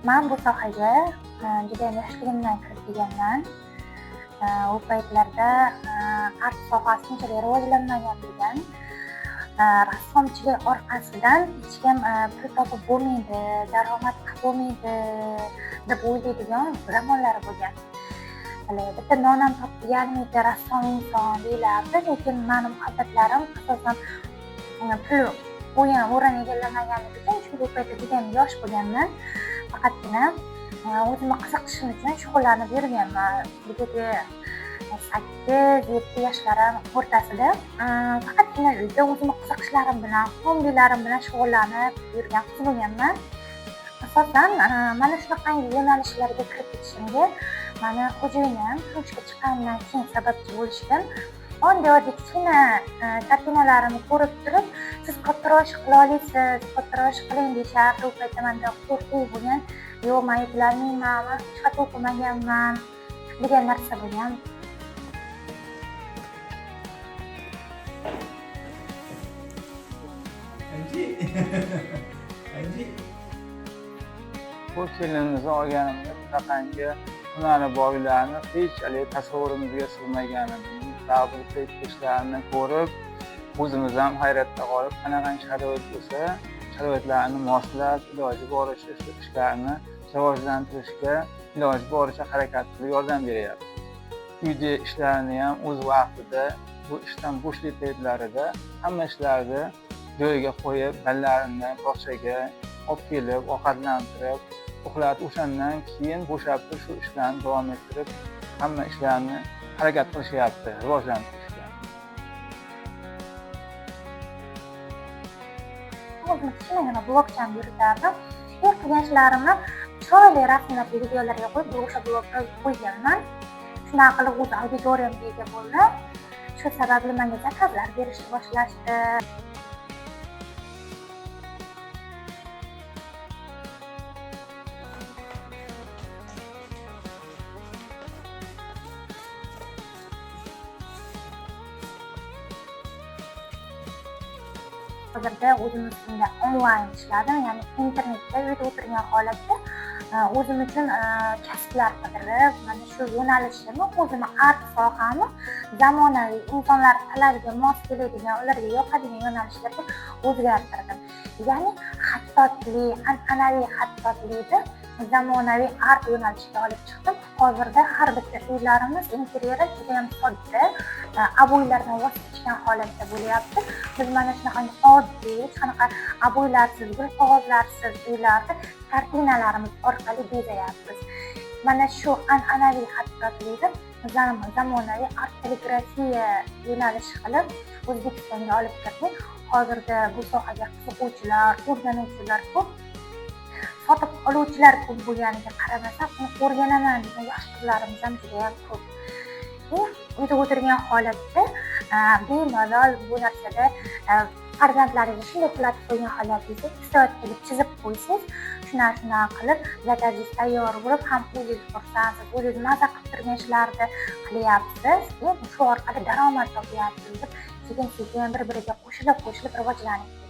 Man bu sohaga judayam yoshligimdan kirib kelganman. U paytlarda art sohasi unchalik rivojlanmagan bo'lgan. Rassomchilik orqasidan hech kim pul topib bo'lmaydi, daromad qilib bo'lmaydi deb o'ylaydigan zamonlar bo'lgan. Hali bitta non ham topib yeyolmaydi rassom inson deyilardi, lekin mani muhabbatlarim asosan pul o'rin egallamaganligi uchun, chunki u paytda judayam yosh bo'lganman. Faqatgina o'zimni qiziqishim uchun shug'ullanib yurganman. Где-то 8-7 yoshlarim o'rtasida faqatgina uyda o'zimni qiziqishlarim bilan, hobbilarim bilan shug'ullanib yurgan qiz bo'lganman. Asosan mana shunaqangi yo'nalishlarga kirib ketishimga mani xo'jayinim turmushga chiqqanimdan keyin sababchi bo'lishgan. Oddiy-oddiy kichkina kartinalarimni ko'rib turib, siz kattaroq ish qila olasiz, kattaroq ish qiling deyishardi. U paytda menda qo'rquv bo'lgan, yo'q, men eplolmayman, men hech qachon o'qimaganman degan narsa bo'lgan. Anji. Anji. Bu kelinimizni olganimda bunaqangi hunari boylarni hech haligi tasavvurimizga sig'magan edi. Ba'zi ishlarini ko'rib, o'zimiz ham hayratda qolib, qanaqangi sharoit bo'lsa, sharoitlarni moslab, iloji boricha shu ishlarni rivojlantirishga iloji boricha harakat qilib yordam beryapti. Uyda ishlarni ham o'z vaqtida, bu ishdan bo'shlik paytlarida hamma ishlarni joyiga qo'yib, bolalarini bog'chaga olib kelib, ovqatlantirib, uxlatib, o'shandan keyin bo'shab turib shu ishlarni davom ettirib, hamma ishlarni harakat qilishyapti, rivojlantirishga. O'zim kichkinagina blogchamni yuritardim. Ilk qilgan ishlarimni chiroyli rasmlarga, videolarga qo'yib, o'sha blogga qo'yganman. Shunaqa qilib o'z auditoriyamga ega bo'ldim. Shu sababli menga zakazlar berishni boshlashdi. Hozirda o'zim ustimda onlayn ishladim, ya'ni internetda uyda o'tirgan holatda o'zim uchun kasblar qidirib, mana shu yo'nalishimni, o'zimni art sohani zamonaviy insonlar talabiga mos keladigan, ularga yoqadigan yo'nalishlarga o'zgartirdim. Ya'ni xattotlik, an'anaviy xattotlikni zamonaviy art yo'nalishiga olib chiqdim. Hozirda har bitta uylarimiz interyeri juda ham sodda, oboylardan voz kechgan holatda bo'lyapti. Biz mana shunaqa oddiy, hech qanaqa oboylarsiz, gul qog'ozlarsiz uylarni kartinalarimiz orqali bezayapmiz. Mana shu an'anaviy xattotlikni zamonaviy art kalligrafiya yo'nalishi qilib O'zbekistonga olib kirdik. Hozirda bu sohaga qiziquvchilar, o'rganuvchilar ko'p. Sotib oluvchilar ko'p bo'lganiga qaramasdan, uni o'rganaman degan yosh qizlarimiz ham juda ham ko'p. Uyda o'tirgan holatda bemalol bu narsada farzandlaringizni shunday uxlatib qo'ygan holatingizda 2 soat kelib chizib qo'ysangiz, shunaqa qilib zakazingiz tayyor bo'lib, ham o'zingiz xursandsiz, o'zingiz maza qilib turgan ishlarni qilyapsiz, shu orqali daromad topyapsiz deb sekin-sekin bir-biriga qo'shilib-qo'shilib rivojlanib